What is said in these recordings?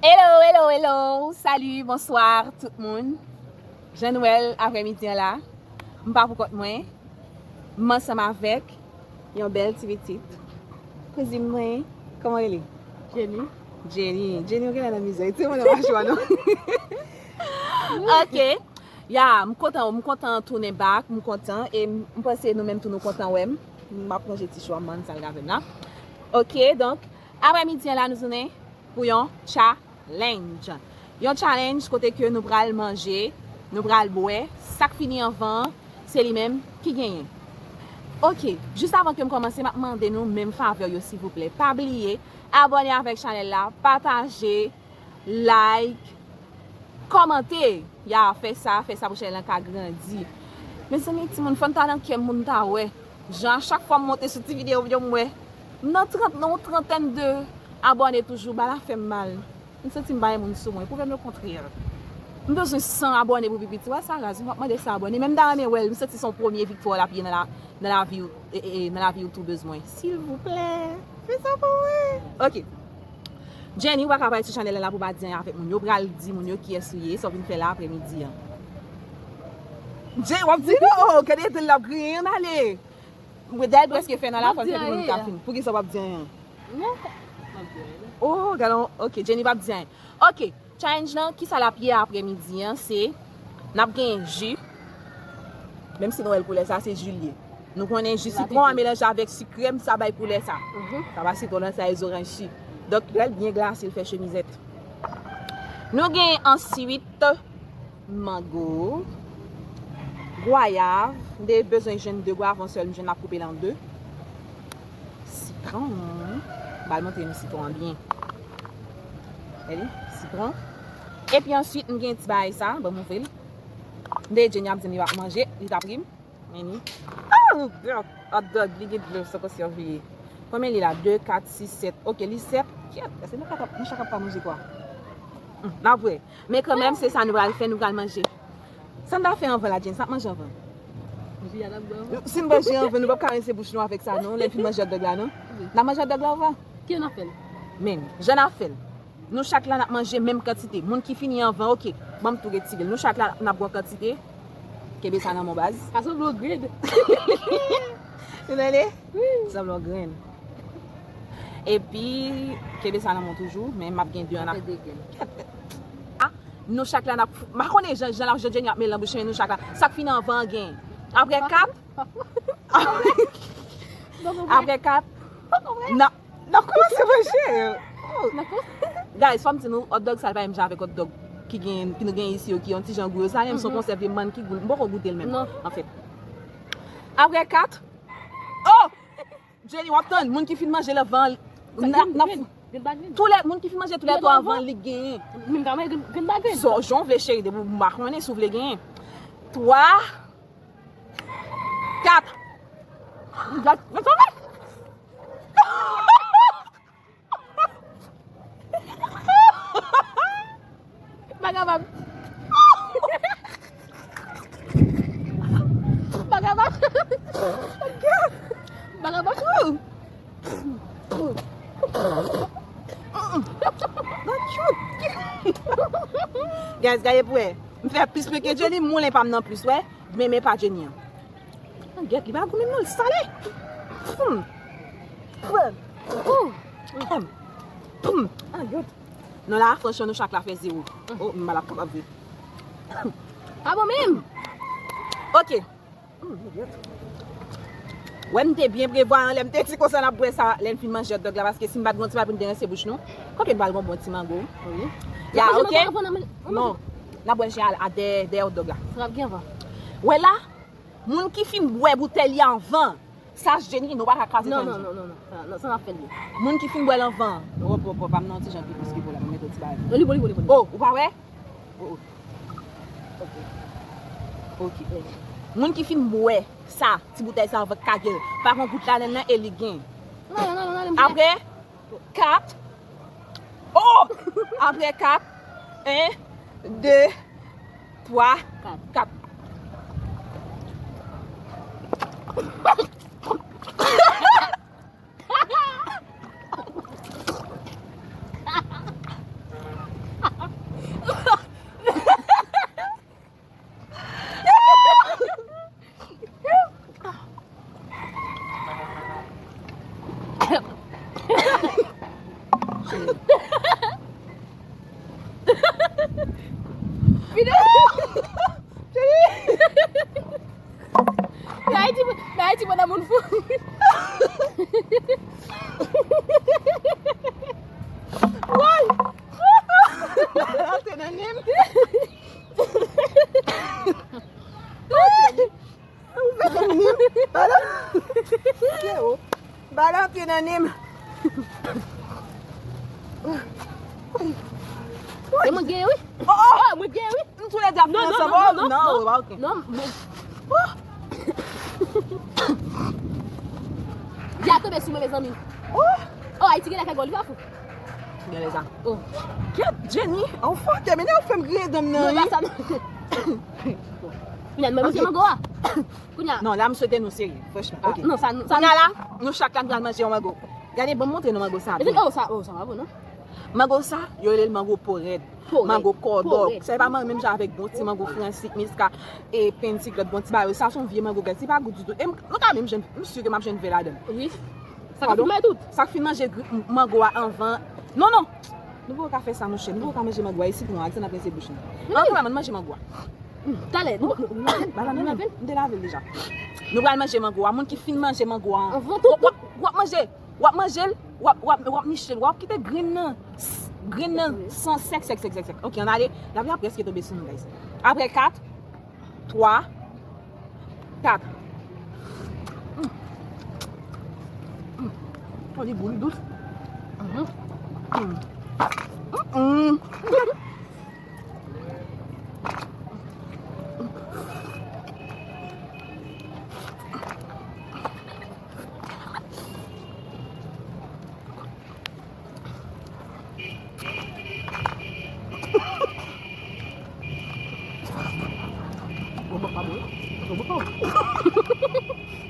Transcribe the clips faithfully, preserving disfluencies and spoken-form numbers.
Hello, hello, hello! Salut, bonsoir tout moun. Jan nou wè l aprèmidi an la, m pa pou kont mwen. M ansanm avèk yon bèl ti pitit. Kouzin mwen, kòman w rele? Jenny. Jenny. Jenny, ou genlè nan mizè. Ti mwen nan machwa non. Ok. Ya, m kontan, m kontan tounen back, m kontan. E m panse nou menm tou nou kontan wè m. M ap ranje ti chwa m, man, sa l ka fè m la. Ok, donk, aprèmidi an la, nou tounen pou yon challenge. Yon challenge kote ke nou pral manje, nou pral bwè, sa k fini anvan an, se li menm ki genyen. Ok, jis avan ke m kòmanse, m ap mande nou menm favè yo, silvouplè. Pa bliye, abòne avèk chanèl la, pataje, like, kòmante. Ya, fè sa, fè sa pou chanèl lan ka grandi. Mezanmi, timoun, fò n ta nan kè moun ta wè. Jan a chak fwa m monte sou ti videyo, videyo m wè. M nan trant, nan yon trantèn de abòne toujou, bagay la fè m mal. M santi m pa gen moun sou mwen. Pwouve m lekontrè. M bezwen san abòne pou pi piti. Wè sa raz, m ap mande san abòne. Men m ta renmen wè l, m santi se yon premye viktwa l ap ye nan la, nan lavi, e, e, e, nan lavi youtubeuse mwen. Silvouplè, fè sa pou mwen. Ok. Jenny, ou pa ka pale sou chanèl la pou pa di anyen avèk moun yo. Pral di moun yo kiyès ou ye, sa w vin fè la aprèmidi an. Jenny, w ap di non, gade etan l ap griyen, ann ale. Dayè l prèske fè nan la fòn, fè moun ka fin. Poukisa w p ap di anyen? Non, m ap di anyen. Oh, gade, ok, Jenny p ap di anyen. Ok, challenge lan, kisa l ap ye aprèmidi an, se n ap gen ji. Menm si nou wè l koulè sa, se ji l ye. Nou konnen ji sitwon an melanje avèk sik krèm, sa bay koulè sa. Mhm. Sa pa sitwon nan, sa e zoranj si. Donk, lè l byen glase, l fè chemizèt. Nou gen answit mango, gwayav. M te bezwen jwenn de gwayav, yon sèl m jwenn, m ap koupe l an de. Sitwon. M pral montre nou sitwon an byen. Gade, sitwon. Epi answit, m gen ti bagay sa, ban m ouvri l. M te di Jenny ap di m li p ap manje, li t ap ri m. Men li. Ah, hot dog, li gen dlo, se konsi anvi ye. Konbyen li la? De, kat, sis, sèt. Ok, li sèt. Kyèt, èske nou ka, nou chak ap pa manje kwa? Hmm, n ap wè. Men kanmenm, se sa nou pral fè, nou pral manje. Sa n ta fè anvan la, Jenny? Sa n ap manje anvan? Ji a n ap bwè anvan. Si n bwè ji anvan, nou p ap ka rense bouch nou avèk sa, non. Lè n fin manje hot dog la, non? Wi. N ap manje hot dog la anvan? Ki jan n ap fè l? Men, jan n ap fè l. Nou chak la n ap manje menm kantite. Moun ki fini anvan, ok. Ban m tou retire l. Nou chak la n ap pran kantite. Kenbe sa nan men w, baz. Sa sanble yon grenn. Ou tande? Wi. Sanble yon grenn. Epi, kenbe sa nan men w toujou, men m ap gen de an ap. Sa fè de grenn. Ah, nou chak la n ap, m pa konnen jan, jan l ap, jan Jenny ap mele nan bouch, men nou chak la. Sa k fini anvan an gen. Apre kat, Apre kat, n ap, n ap kòmanse manje. Oh. Guys, fò m di nou, hot dog sa, li pa menm jan avèk hot dog ki gen, ki nou gen isi yo, ki yon ti jan gou yo. Sa menm se yon konsèv de mann ki gou. M poko goute l menm, anfèt. Apre kat, oh! Jenny, w ap tann, moun ki fin manje l anvan, n ap, n ap, toulè, moun ki fin manje toulè twa anvan li genyen. Menm ka manje grenn pa grenn. Sa, jan w vle, cheri, depi w pa konnen si w vle genyen. Twa, Kat. Gad, men sa. M pa kapab. M pa kapab. M pa kapab. Guys, gade pou wè. M fè plis plen ke Jenny, moulen pa m nan plis, wè. Men, men pa Jenny an. An, gèt, li pa gou menm non, li sale. Poum. Poum. Poum. Poum. An, gèt. Non, la, franchman, nou chak la fè zewo. Oh, m pa t ap kapab vre. Pa bon menm. Ok. Hmm, gèt. Wè, m te byen prevwa, lè m te di konsa n ap bwè sa, lè n fin manje hot dog la, paske si n pa t gen yon ti bagay pou n te rense bouch nou, kote n pral gen yon bon ti mango? Wi. Ya, ok? Non, n ap bwè ji a, a dèyè, dèyè hot dog la. Sa ap gen anvan. Wè la, moun ki fin bwè boutèy li anvan, sa Jenny, nou pa ka kraze. Non, non, non, non, non. Sa, non, sa n ap fè l ye. Moun ki fin bwè l anvan. Hop, hop, hop, pa m nan yon ti jan pi plis ke pou la, m mete yon ti bagay. Li bon, li bon, li bon. Oh, ou pa wè? Oh, oh. Ok. Ok. Moun ki fin bwè sa, ti boutèy sa anvan kage l, pa pran gout ladann nan e li gen. Non, non, non, non, non. Apre, kat. Oh! Apre kat, en, de, twa, kat. Te nan nen m. Ou fè nan nen m. Bala. Freo. Bala antre nan nen m. E mwen gen, wi. Oh, oh. Oh, mwen gen, wi. M tou lè di ap non, non, ansanm. Non, oh, non, non, non, non, ok. Non, mwen Di a tonbe sou mwen, mezanmi. Oh, Ayiti gen lè fè gòl, li pa fou. Gen lè sa. Oh. Kèt, Jenny, ou fò tèmine, ou fè m griyen dan m nan, non, wi. Sa, non. Kounya, nou manje mango a. Kounya. Non, la, m swete nou serye, franchman. Ah, ok. Non, sa, sa, kounya la, nou chak la, nou pral manje yon mango. Gade, ban m montre nou mango sa. Oh, sa, oh, sa pa bon, non? Mango sa, yo rele l mango po rèd. Mango kòdòk. Sa e pa menm jan avèk bon ti mango fransik, miska, e penn siklèt, bon ti bagay yo. Sa se yon vye mango, guys. Li pa gou ditou. E m, nou ka menm jwenn, m si ke m ap jwenn vè ladan l. Wi. Sa ka fin manje tout. Sa k fin manje mango a anvan. Non, non. Nou poko ka fè sa, monchè. Nou poko ka manje mango a. E sitwon an, ak sa n ap rense bouch nou. An tou la, ann manje mango a. Talè, nou, nou, nou lave l? M te lave l deja. Nou pral manje mango a. Moun ki fin manje mango a. Anvan tout. W ap, w ap manje. W ap manje l, w ap, w ap, w ap niche l, w ap kite grenn nan, grenn nan san sèk, sèk, sèk, sèk, sèk. Ok, ann ale. Lapli ap prèske tonbe sou nou, guys. Apre kat, twa, kat. Mm. Mm. Oh, li gou, li dous. Mm. Mm.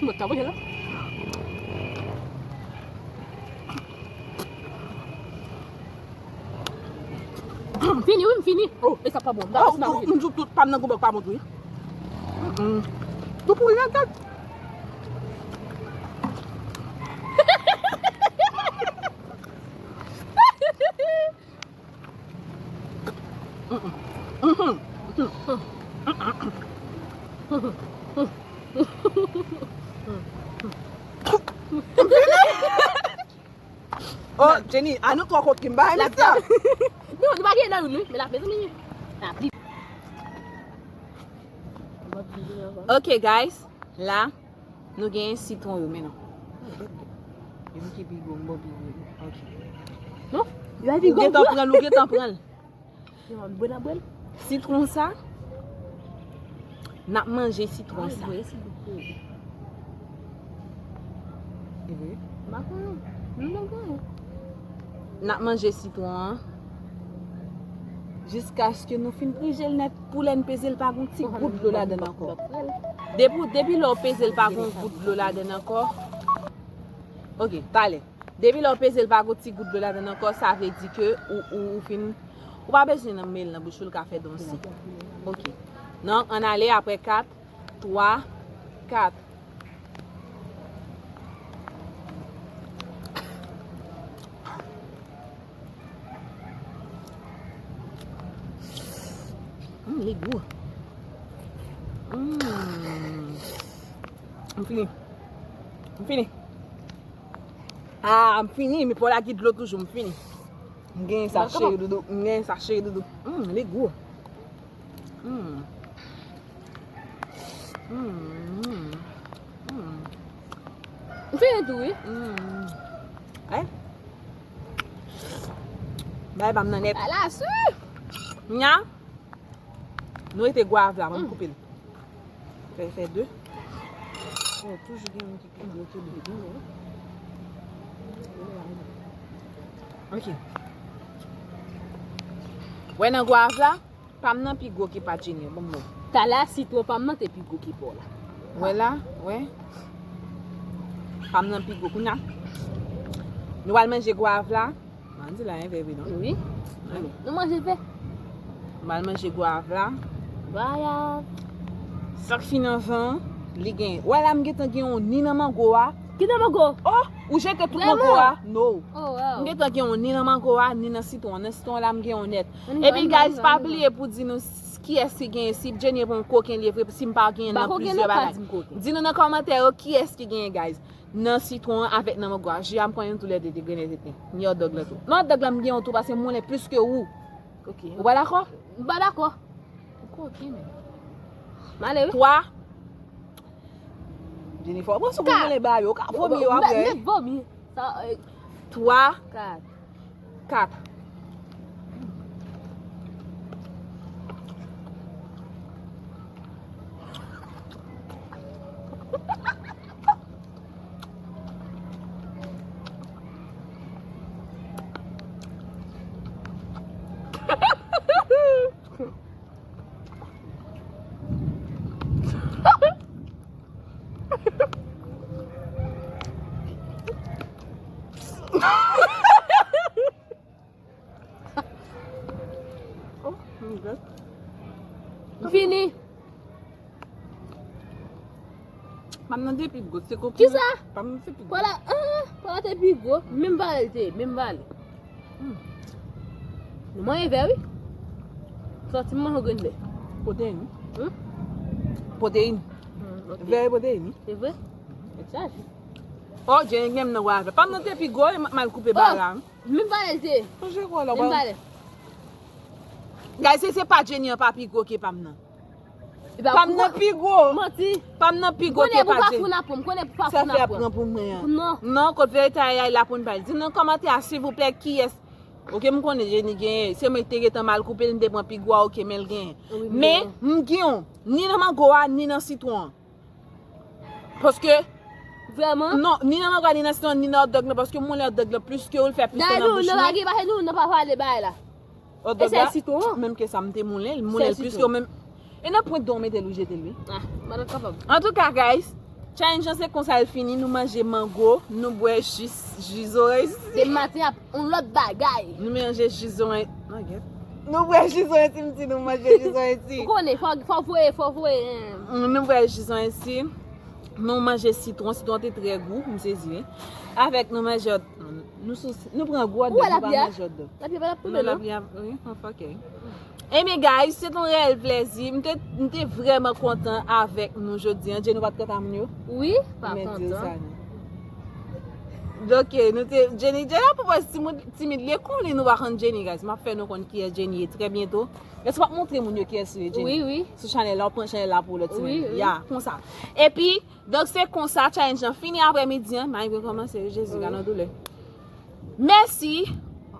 Mwen ta voye la. M fini, wi, m fini. Oh. E sa pa bon. M ta kontinye. M di w tout pa m nan gwo bòk pa bon tou, wi. Mm-mm. Tou pouri nan tèt. Mm-mm. Mm-hmm. Oh, Jenny, a nou twò kokin, ba, men sa. Non, nou pa gen nan youn, wi, men la, mezanmi. La pli. Ok, guys, la, nou gen sitwon yo, men non. Youn ki pi gwo, m bon pi gwo. Ok. Non, yo pi gwo. Ou gentan pran l, ou gentan pran l. Sitwon sa, n ap manje sitwon sa. N ap manje sitwon an jiskaske nou fin prije l nèt pou lè n peze l pa gon ti gout dlo ladan l ankò. Depi, depi lè w peze l pa gon gout dlo ladan l ankò. Ok, talè. Depi lè w peze l pa gon ti gout dlo ladan l ankò, sa vle di ke ou, ou, ou fin, ou pa bezwen nan men l nan bouch ou, l ka fè donsi. Ok. Donk, ann ale apre kat, twa, kat. Mm, li gou. Mm. M fini. M fini. Ah, m fini, men pa w lage dlo toujou, m fini. M genyen sa, cheri doudou. M genyen sa, cheri doudou. Mm, li gou. Mm. Mm, mm, mm. M fini tou, wi. Mm. Ay. Bay pa m nan nèt. Ala, si. Nya. Nou rete gwav la, ban m koupe l. Fè, fè de. Oh, toujou gen yon ki pi gwo ke lòt. Ok. Wè nan gwav la, pa m nan pi gwo ke pa Jenny, ban m wè. Talè a sitwon pa m nan te pi gwo ke pa w la. Wè la, wè. Pa m nan pi gwo. Kounya, nou al manje gwav la. Mandi la, en vè vre non. Wi. Wi. Nou manje vè. M al manje gwav la. Gwayav. Sa k fin anvan, li gen. Wè la, m gentan gen yon ni nan mango a. Ki nan mango? Oh, ou jete tout mango a? No. Oh, wow. M gentan gen yon ni nan mango a, ni nan sitwon. Nan sitwon la, m gen yon nèt. Epi, guys, pa bliye pou di nou s-, kiyès ki genyen. Si Jenny pran yon koken li vre, si m pa genyen nan plizyè bagay. Di nou nan kòmantè yo kiyès ki genyen, guys. Nan sitwon an avèk nan mango a. Ji a m pran youn toulède te grennen tenten. Ni hotdog lan tou. Nan hotdog la m gen yon tou paske m konnen plis ke ou. Ok. Ou pa dakò? M pa dakò. Ou koken, men. M ale, wi. Twa. Jennifer, pran sou pou mwen ba yo. Ou ka vomi yo apre. Mèt vomi. Sa, eh, twa. Kat. Kat. Oh, my God. Fini. Pa m nan te pi gwo, se konpli. Kisa? Pa m nan te pi gwo. Kola, ah, kola te pi gwo. Menm valè l te ye, menm valè. Hmm. Nou manje vè, wi. Sòti m manje grenn vè. Pwoteyin. Hmm? Pwoteyin. Hmm, ok. Vè e pwoteyin, wi. Se vre? Tèt chaje. Oh, Jenny menm nan wè avè. Pa m nan te pi gwo, e m ap mal koupe ba la. Menm valè l te ye. Chanje kola, menm valè. Guys, se, se pa Jenny an pa pi gwo ke pa m nan. Pa m nan pi gwo. Manti. Pa m nan pi gwo ke pa Jenny. Konnen pou pa foun aprann, konnen pou pa foun aprann. Sa fè ap pran pou mwen an. Non. Non, kot verite a ye la pou n bay. Di nan kòmantè a, silvouplè, kiyès. Ok, m konnen Jenny genyen. Se mwen ki te gentan mal koupe l, m te pran pi gwo a, ok, men l genyen. Men, m gen yon, ni nan mango a, ni nan sitwon an. Paske, vrèman? Non, ni nan mango a, ni nan sitwon, ni nan hot dog la, paske m moulen hot dog la plis ke ou, l fè plis ke nan bouch mwen. Dayè nou, nou pa gen, nou pa pale bagay la. Hot dog la, menm ke sa, m te moulen l, m moulen l plis ke ou menm. E nan pwent don w mete l ou jete l, wi. Ah, m pa t ap kapab. Antouka, guys, challenge lan se konsa l fini, nou manje mango, nou bwè jis, ji zoranj. Demen maten ap yon lòt bagay. Nou manje ji zoranj. Nou bwè ji zoranj si, m di nou manje ji zoranj si. Ou konnen, fò, fò voye, fò voye. Nou bwè ji zoranj si. Nou manje sitwon, sitwon te trè gou, m sezi, wi. Avèk nou manje, nou sou, nou pran gwo hot dog, nou pa manje hot dog. Lapli a pa t ap tonbe, non? Lapli a, wi, ok. Ebyen, guys, se t on reyèl plèzi. M te, m te vrèman kontan avèk nou jodi a. Jenny, ou pa t kontan moun yo? Wi, pa kontan. Donk, nou te, Jenny, Jenny ap pwopòz timoun, timid, li konnen nou pa konn Jenny, guys. M ap fè nou konn kiyès Jenny ye trè byento. Èske w ap montre moun yo kiyès ou ye, Jenny? Wi, wi. Sou chanèl la, w ap pran chanèl la pou lòt semèn. Wi, wi. Ya, konsa. Epi, donk, se konsa, challenge lan fini aprèmidi an. M a rive kòmanse, wi, Jezi, gade yon doulè. Mèsi.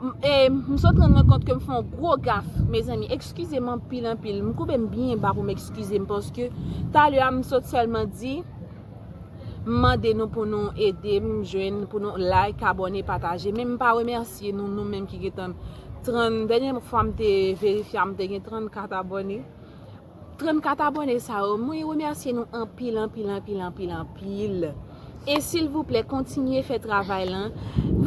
M, e, m sot rann mwen kont ke m fè yon gwo gaf, mezanmi. Eskize m anpil, anpil. M koupe m byen ba pou m eskize m, paske talè a m sot sèlman di, m mande nou pou nou ede m jwenn, pou nou like, abòne, pataje. Men m pa remèsye nou, nou menm ki gentan trant, dènyè fwa m te verifye a, m te gen trannkat abòne. Trannkat abòne sa yo, mwen remèsye nou anpil, anpil, anpil, anpil, anpil. E silvouplè, kontinye fè travay lan.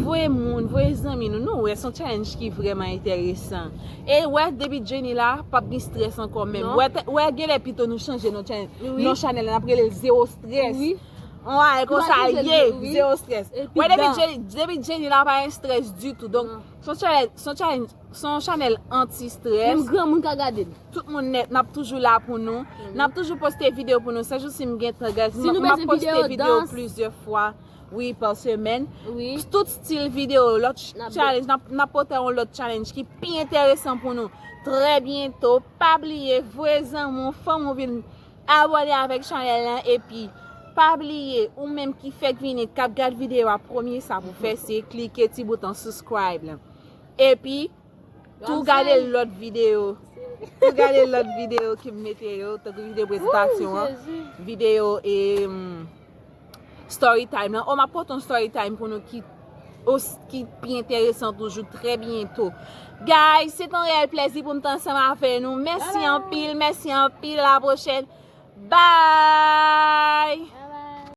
Voye moun, voye zanmi nou. Nou wè, se yon challenge ki vrèman enteresan. E wè, depi Jenny la, p ap gen strès ankò menm. Non. Wè, te- wè, genlè pito nou chanje non challenge, wi, non chanèl la, n ap rele l Zewo Strès. Wi. Wè, konsa l ye, wi. Zewo strès. Wè, depi Jenny, depi Jenny la, pa gen strès ditou. Donk, non, se yon challenge, se yon challenge, se yon chanèl anti-strès. Menm granmoun ka gade l. Tout moun nèt, n ap toujou la pou nou. Mhm. N ap toujou poste videyo pou nou. Se jou si m gen tan, guys, m ap poste videyo plizyè fwa. Wi, pa semèn. Wi. Tout stil videyo, lòt challenge, n ap, n ap pote yon lòt challenge ki pi enteresan pou nou. Trè byento, pa bliye, voye zanmi w, fanmi w vin abòne avèk chanèl lan, epi pa bliye, ou menm ki fèk vini, k ap gad videyo a, premye sa pou fè, se klike ti bouton subscribe lan. Epi, tou gade lòt videyo. Tou gade lòt videyo ke m mete yo, tankou videyo prezantasyon an, videyo, e, story time lan. O, m ap pote yon story time pou nou ki, os- ki pi enteresan toujou, trè byento. Guys, se t on reyèl plèzi pou m t ansanm avè nou. Mèsi anpil, mèsi anpil, a la pwochèn. Bye!